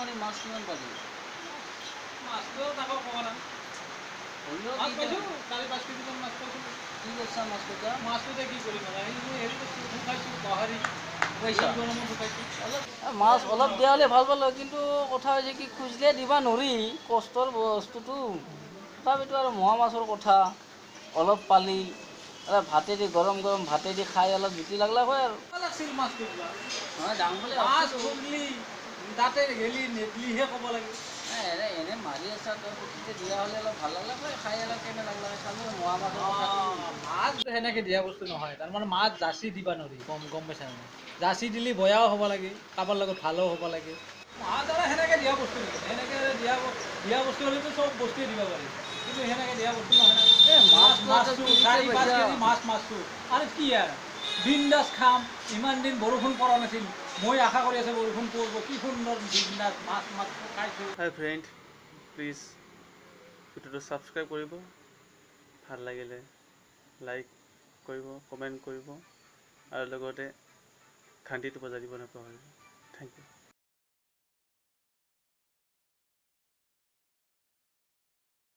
মাৰি মাছ কিমান পালি? মাছটো তাকো ক'ব না। হ'লেও মাছ কি পাইছোঁ, 4-5 কেজিমান মাছ পাইছোঁ। কি কৰিছা মাছ কেইটা? মাছটোতে কি কৰিম আৰু? এই হেৰি কৰিছোঁ, শুকাইছোঁ বাহাৰী। শুকাইছা? এই গৰমত শুকাইছোঁ। অলপ মাছ অলপ দিয়া হ'লে ভাল পালোঁ, কিন্তু কথা হৈছে কি, খুজিলে দিবা নৰি, কষ্টৰ বস্তুটো। তথাপিতো আৰু মোৱা মাছৰ কথা, অলপ পালি অলপ ভাতেদি, গৰম গৰম ভাতেদি খাই অলপ জুতি লাগলা হয় আৰু। ভাল লাগছিল মাছ খুজিবা। নহয়, যাম বুলি মাছ ভাবছিলো। খুজিলি তাতে গেলি নেদলিহে ক'ব লাগে। নাই, এনে এনে মাৰি আছা তই, পুঠিতে দিয়া হ'লে অলপ ভাল লাগলা হয় খাই, অলপ কেনে লাগলা হয় চালো, মোৱা মাছৰ কথাটো। মাছ সেনেকে দিয়া বস্তু নহয়, তাৰমানে মাছ যাচি দিবা নোৱাৰি, গম পাইছা নাই? যাচি দিলি বয়াও হ'ব লাগে, কাৰোবাৰ লগত ভালো হ'ব লাগে। মাছ আৰু সেনেকে দিয়া বস্তু নহয়। সেনেকে দিয়া বস্তু হ'লেতো চব বস্তুৱে দিব পাৰি, কিন্তু সেনেকে দিয়া বস্তু নহয় না। এই মাছ মাছটো মাছটো পুঠিতে 4-5 পাইছা। কেজি মাছ মাৰছোঁ আৰু কি আৰু বিন্দাছ খাম। ইমান দিন বৰষুণ পৰা নাছিল, মই আশা কৰি আছোঁ বৰষুণ পৰিব। কি সুন্দৰ বিন্দাছ মাছ মাছ খাইছোঁ। হাই ফ্ৰেণ্ড, প্লিজ ভিডিঅ'টো ছাবস্ক্ৰাইব কৰিব, ভাল লাগিলে লাইক কৰিব, কমেণ্ট কৰিব আৰু লগতে ঘণ্টিটো বজাই দিব নাপাহৰিব। Thank U.